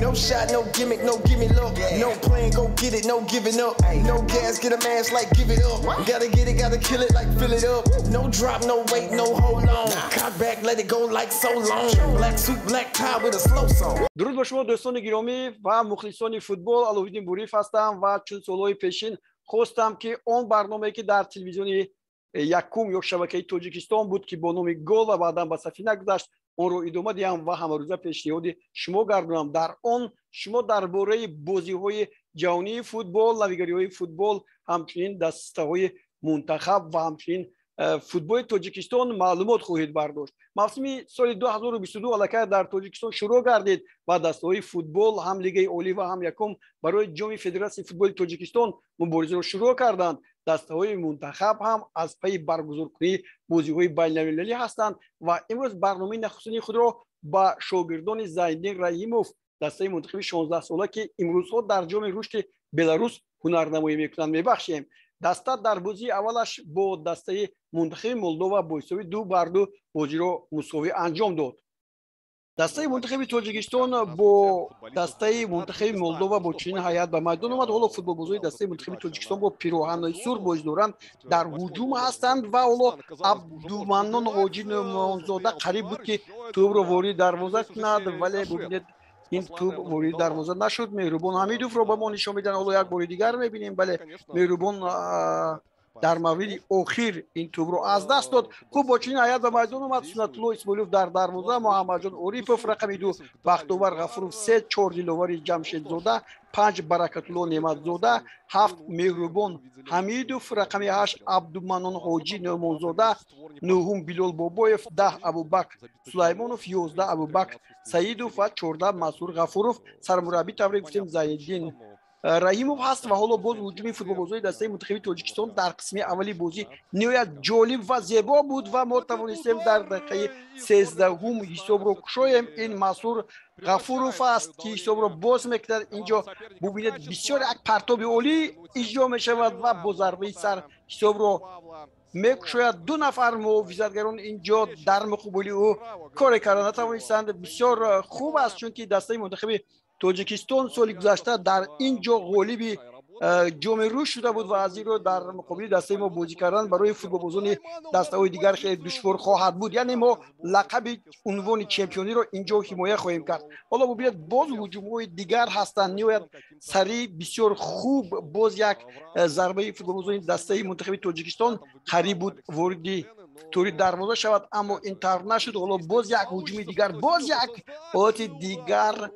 No shot, no gimmick, no gimme look. No plan, go get it, no giving up. No gas, get a mask like give it up. Gotta get it, gotta kill it like fill it up. No drop, no wait, no hold on. Cock back, let it go like so long. Black suit, black tie with a slow song. Дуруд ба шумо, дӯстони гиромӣ ва мухлисони футбол. Аловиддин Буриев ҳастам ва чун солҳои пешин хостам, ки он барномае, ки дар телевизиони якум ё шабакаи Тоҷикистон буд, ки бо номи «Гол» ва баъдан ба «Сафина» гузашт, онро идома диҳам ва ҳамарӯза пешниҳоди шумо гардонам. Дар он шумо дар бораи бозиҳои ҷаҳонии футбол, навигариҳои футбол, ҳамчунин дастаҳои мунтахаб ва ҳамчунин футболи Тоҷикистон маълумот хоҳед бардошт. Мавсими соли 2022 аллакай дар Тоҷикистон шурӯъ гардид ва дастаҳои футбол, ҳам лигаи олӣ ва ҳам якум, барои Ҷоми Федератсияи футболи Тоҷикистон муборизаро шурӯъ карданд. Дастаҳои мунтахаб ҳам аз пайи баргузоркунии бозиҳои байналмилалӣ ҳастанд ва имрӯз барномаи нахустини худро ба шогирдони Зайниддин Раҳимов, дастаи мунтахаби 16сола, ки имрӯзҳо дар Ҷоми рушди Беларус ҳунарнамоӣ мекунанд, мебахшем. Даста дар бозии аввалаш бо дастаи мунтахаби Молдова бо ҳисоби 2-2 бозиро мусовӣ анҷом дод. Дастаи мунтахаби Тоҷикистон бо дастаи мунтахаби Молдова бо чунин ҳайат ба майдон омад. Ҳоло футболбозони дастаи мунтахаби Тоҷикистон бо пироҳанҳои сурх бозӣ доранд, дар ҳуҷум ҳастанд ва ҳоло Абдуманнон Ҳоҷи Нӯъмонзода қариб буд, ки тӯбро ворид дарвоза кунад, вале бубинед, ин тӯб ворид дарвоза нашуд. Меҳрубон Ҳамидовро ба мо нишон медиҳанд. Ҳоло як бори дигар мебинем. Бале, Меҳрубон дар мавриди охир ин тӯбро аз даст дод. Хуб, бо чунин ҳайат ба майдон омад: Сунатулло Исмоилов дар дарвоза, Муҳаммадҷон Орипов рақами 2, Бахтовар Ғафуров се, чор Диловари Ҷамшедзода, панҷ Баракатулло Неъматзода, ҳафт Меҳрубон Ҳамидов, рақами ҳашт Абдуманнон Ҳоҷӣ Нӯъмонзода, нӯҳум Билол Бобоев, 10 Абубакр Сулаймонов, 11 Абубакр Саидов ва 14 Мансур Ғафуров. Сармураббӣ, тавре гуфтем, Зайниддин Раҳимов ҳаст. Ва ҳоло боз ҳуҷуми футболбозони дастаи мунтахаби Тоҷикистон дар қисми аввали бозӣ ниҳоят ҷолиб ва зебо буд ва мо тавонистем дар дақиқаи 13-ҳум ҳисобро кушоем. Ин Мансур Ғафуров аст, ки ҳисобро боз мекунад. Инҷо бубинед, бисёр як партоби олӣ иҷро мешавад ва бо зарбаи сар ҳисобро мекушояд. Ду нафар муҳофизатгарон инҷо дар муқобили ӯ коре карда натавонистанд. Бисёр хуб аст, чунки дастаи мунтахаби Тоҷикистон соли гузашта дар ин ҷо ғолиби Ҷоми рушд шуда буд ва аз ин рӯ дар муқобили дастаи мо бозӣ кардан барои футболбозони дастаҳои дигар хеле душвор хоҳад буд. Яъне мо лақаби унвони чемпиониро ин ҷо ҳимоя хоҳем кард. Ҳоло бубинед, боз ҳуҷумҳои дигар ҳастанд, ниҳоят сариъ, бисёр хуб. Боз як зарбаи футболбозони дастаи мунтахаби Тоҷикистон, қариб буд вориди тӯри дарвоза шавад, аммо ин тавр нашуд. Ҳоло боз як ҳуҷуми дигар, боз як ҳолати дигар,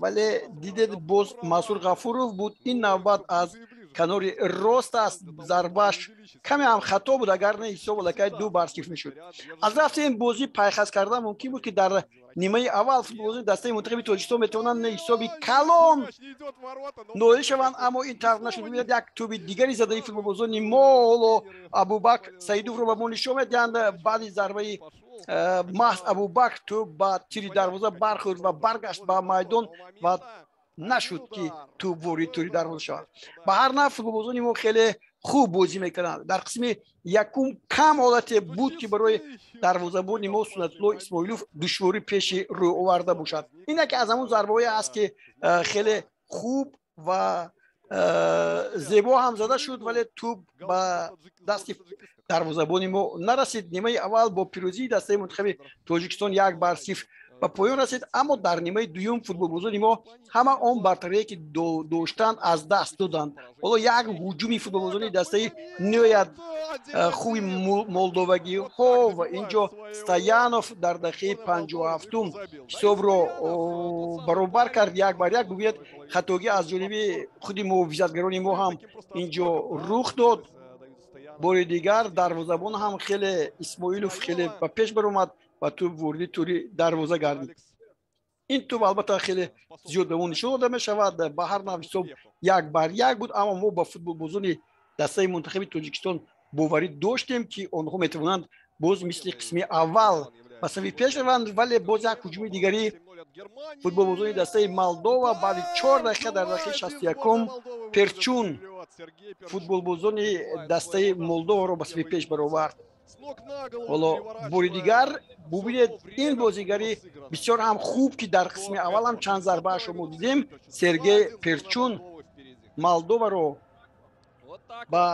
вале дидед, боз Мансур Ғафуров буд. Ин навбат аз канори рост аст, зарбааш каме ҳам хато буд, агар не ҳисоб аллакай 2-0 мешуд. Аз рафти ин бозӣ пайхас кардан мумкин буд, ки дар нимаи аввал футболбозони дастаи мунтахаби Тоҷикистон метавонанд ҳисоби калон ноил шаванд, аммо ин тавр нашуд. Бибинед, як тӯби дигари задаи футболбозони мо. Ҳоло Абубакр Саидовро ба мо нишон медиҳанд. Баъди зарбаи маҳз Абубакр тӯб ба тири дарвоза бархӯрд ва баргашт ба майдон ва нашуд, ки тӯб ворид тӯри дарвоза шавад. Ба ҳар нав, футболбозони мо хеле хуб бозӣ мекунанд. Дар қисми якум кам ҳолате буд, ки барои дарвозабони мо Сунатулло Исмоилов душворӣ пеши рӯ оварда бошад. Ин яке аз ҳамон зарбаҳое аст, ки хеле хуб ва зебо ҳам зада шуд, вале тӯб ба дасти дарвозабони мо нарасид. Нимаи аввал бо пирӯзии дастаи мунтахаби Тоҷикистон 1-0 ба поён расид, аммо дар нимаи дуюм футболбозони мо ҳама он бартарие, ки доштанд, аз даст доданд. Ҳоло як ҳуҷуми футболбозони дастаи ниҳоят хуби молдовагиҳо ва инҷо Стоянов дар дақиқаи 57-ум ҳисобро баробар кард, 1-1. Бубинед, хатогӣ аз ҷониби худи муҳофизатгарони мо ҳам инҷо рух дод. Бори дигар дарвозабон ҳам хеле, Исмоилов хеле ба пеш баромад ва тӯб вориди тӯри дарвоза гардид. Ин тӯб албатта хеле зиёд ба мо нишон дода мешавад. Ба ҳар нав, ҳисоб 1-1 буд, аммо мо ба футболбозони дастаи мунтахаби Тоҷикистон боварӣ доштем, ки онҳо метавонанд боз мисли қисми аввал ба сафи пеш раванд. Вале боз як ҳуҷуми дигари футболбозони дастаи Молдова. Баъди 4 дақиқа, дар дақиқаи 61-ум, Перчун футболбозони дастаи Молдоваро ба сафи пеш баровард. Ҳоло бори дигар бубинед, ин бозигари бисёр ҳам хуб, ки дар қисми аввал ҳам чанд зарбаашро мо дидем, Сергей Перчун Молдоваро ба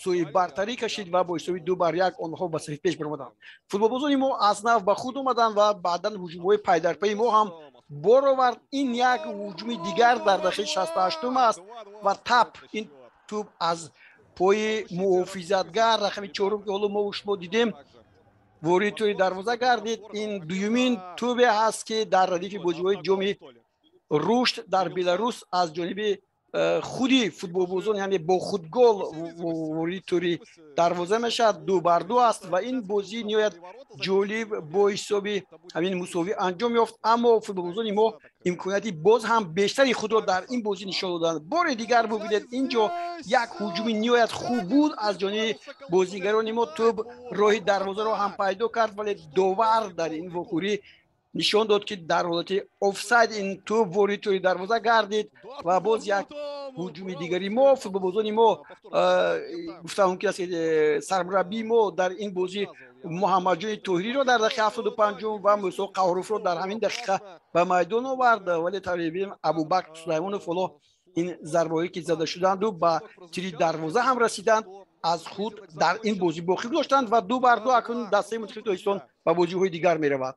сӯи бартарӣ кашид ва бо ҳисоби 2-1 онҳо ба сафи пеш баромаданд. Футболбозони мо аз нав ба худ омаданд ва баъдан ҳуҷумҳои пайдарпайи мо ҳам бор овард. Ин як ҳуҷуми дигар дар дақиқаи 68 аст ва тап ин тӯб аз пои муҳофизатгар рақами чорум, ки ҳоло мо шумо дидем, ворид тӯри дарвоза гардид. Ин дуюмин тӯбе ҳаст, ки дар радифи бозиҳои ҷоми рушд дар Беларус аз ҷониби худи футболбозон, яъне бо худгол ворид тӯри дарвоза мешавад. 2-2 аст ва ин бозӣ ниҳоят ҷолиб бо ҳисоби ҳамин мусовӣ анҷом ёфт, аммо футболбозони мо имконияти боз ҳам бештари худро дар ин бозӣ нишон доданд. Бори дигар бубинед, ин ҷо як ҳуҷуми ниҳоят хуб буд аз ҷониби бозигарони мо. Тӯб роҳи дарвозаро ҳам пайдо кард, вале довар дар ин вохӯрӣ нишон дод, ки дар ҳолати офсайд ин тӯб ворид тӯри дарвоза гардид ва боз як ҳуҷуми дигари мо. Футболбозони мо, гуфта мумкин аст, ки сармураббии мо дар ин бозӣ Муҳаммадҷони Тоҳириро дар дақиқаи 75 ва Мусо Қаҳоровро дар ҳамин дақиқа ба майдон овард, вале тавре бинем, Абубакр Сулаймонов ҳоло ин зарбаҳое ки зада шуданду ба тири дарвоза ҳам расиданд, аз худ дар ин бозӣ боқӣ гузоштанд ва 2-2 акнун дастаи мунтахаби Тоҷикистон ба бозиҳои дигар меравад.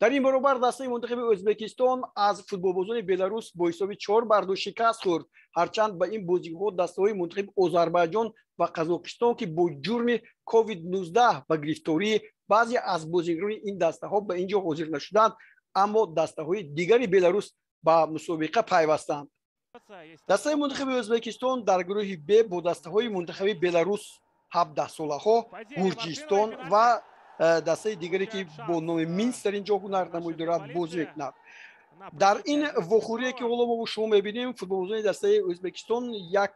Дар ин баробар дастаи мунтахаби Ӯзбекистон аз футболбозони Беларус бо ҳисоби 4-2 шикаст хӯрд. Ҳарчанд ба ин бозиҳо дастаҳои мунтахаби Озарбойҷон ва Қазоқистон, ки бо ҷурми COVID-19 ба гирифтории баъзе аз бозигарони ин дастаҳо ба ин ҷо ҳозир нашуданд, аммо дастаҳои дигари Беларус ба мусобиқа пайвастанд. Дастаи мунтахаби Ӯзбекистон дар гурӯҳи Б бо дастаҳои мунтахаби Беларус 17-солаҳо, Гурҷистон ва дастаи дигаре, ки бо номи Минск дар ин ҷо ҳунарнамоӣ дорад, бозӣ мекунад. Дар ин вохӯрие, ки ҳоло мо шумо мебинем, футболбозони дастаи Ӯзбекистон як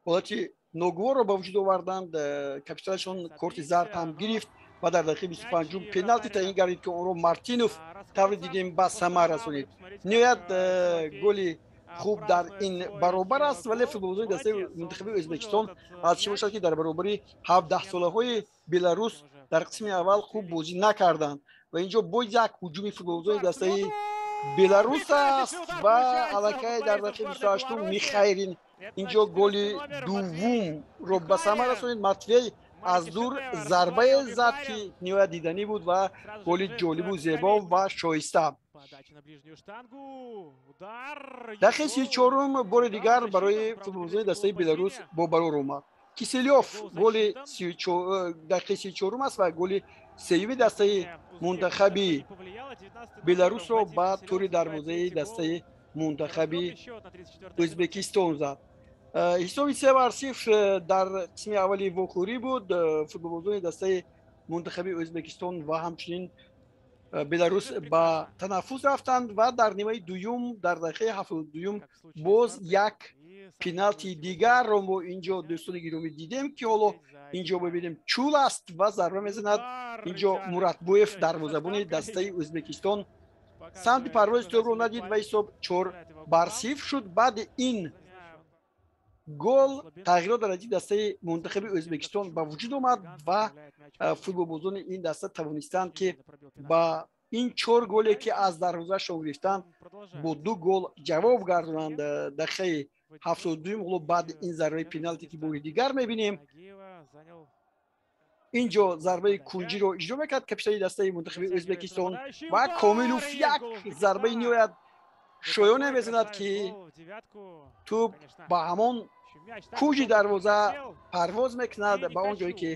ҳолати ногуворро ба вуҷуд оварданд. Капитанашон корти зард ҳам гирифт ва дар дақиқаи 25 пеналти таъин гардид, ки онро Мартинов тавре дидем ба самар расонид. Ниҳоят голи хуб дар ин баробар аст, вале футболбозони дастаи мунтахаби Ӯзбекистон аз чӣ бошад, ки дар баробари 17-солаҳои Беларус дар қисми аввал хуб бозӣ накарданд ва инҷо боз як ҳуҷуми футболбозони дастаи Беларус аст ва аллакай дар дақиқаи 28 Михайлин инҷо голи дуввумро ба самар расонид. Матвей аз дур зарбае зад, ки ниҳоят диданӣ буд ва голи ҷолибу зебо ва шоиста. Дақиқаи 34 бори дигар барои футболбозони дастаи Беларус бо барор омад. Киселёв голи дақиқаи 34 аст ва голи сеюми дастаи мунтахаби Беларусро ба тӯри дарвозаи дастаи мунтахаби Ӯзбекистон зад. Ҳисоби 3-0 дар қисми аввали вохӯрӣ буд. Футболбозони дастаи мунтахаби Ӯзбекистон ва ҳамчунин Беларус ба танаффус рафтанд ва дар нимаи дуюм дар дақиқаи 72 боз як пеналти дигарро мо инҷо, дӯстони гиромӣ, дидем, ки ҳоло инҷо бибинем, чул аст ва зарба мезанад. Инҷо Муратбоев, дарвозабони дастаи Ӯзбекистон, самти парвози тӯбро надид ва ҳисоб 4-0 шуд. Баъди ин гол тағйирот дар радифи дастаи мунтахаби Ӯзбекистон ба вуҷуд омад ва футболбозони ин даста тавонистанд, ки ба ин 4 голе, ки аз дарвозаашон гирифтанд, бо 2 гол ҷавоб гардонанд. Дақиқаи 72 ҳоло баъди ин зарбаи пеналте, ки бори дигар мебинем, инҷо зарбаи кунҷиро иҷро мекард капитани дастаи мунтахаби Ӯзбекистон ва Комилов як зарбаи ниҳоят шоёне мезанад, ки тӯб ба ҳамон куҷи дарвоза парвоз мекунад, ба он ҷое ки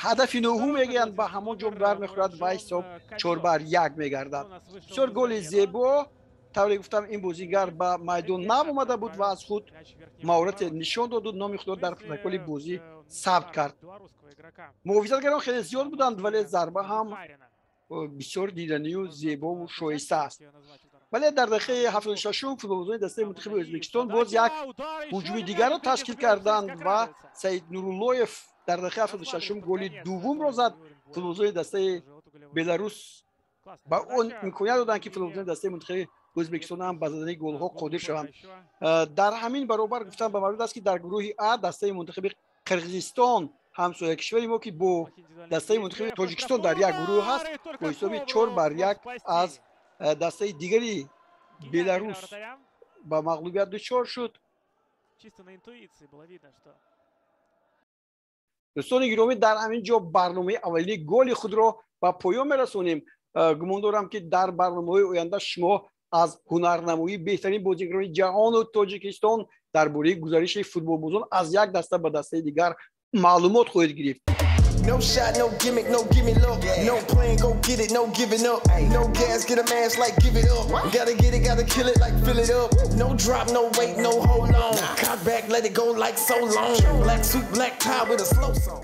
ҳадафи нӯҳум мегӯянд, ба ҳамон ҷо бармехӯрад ва ҳисоб 4-1 мегардад. Бисёр голи зебо. Тавре гуфтам, ин бозигар ба майдон наомада буд ва аз худ маҳорате нишон доду номи худро дар протоколи бозӣ сабт кард. Муҳофизатгарон хеле зиёд буданд, вале зарба ҳам бисёр диданию зебову шоиста аст. Вале дар дақиқаи 76-ум футболбозони дастаи мунтахаби Ӯзбекистон боз як ҳуҷуми дигарро ташкил карданд ва Саид Нуруллоев дар дақиқаи 76-ум голи дуввумро зад. Футболбозони дастаи Беларус ба он имконият доданд, ки футболбозони дастаи мунтахаби Ӯзбекистон ҳам ба задани голҳо қодир шаванд. Дар ҳамин баробар гуфтан ба маврид аст, ки дар гурӯҳи А дастаи мунтахаби Қирғизистон, ҳамсоя кишвари мо, ки бо дастаи мунтахаби Тоҷикистон дар як гурӯҳ ҳаст, бо ҳисоби 4-1 аз дастаи дигари Беларус ба мағлубият дучор шуд. Чисто на интуиции было видно, что Дӯстони гиромӣ, дар ҳамин ҷо барномаи аввалини голи худро ба поён мерасонем. Гумон дорам, ки дар барномаҳои оянда шумо аз ҳунарнамоии беҳтарин бозигарони ҷаҳону Тоҷикистон дар бораи гузариши футболбозон аз як даста ба дастаи дигар маълумот хоҳед гирифт. No shot, no gimmick, no gimme look. No plan, go get it, no giving up. No gas, get a mask like give it up. Gotta get it, gotta kill it like fill it up. No drop, no wait, no hold on. Cock back, let it go like so long. Black suit, black tie with a slow song.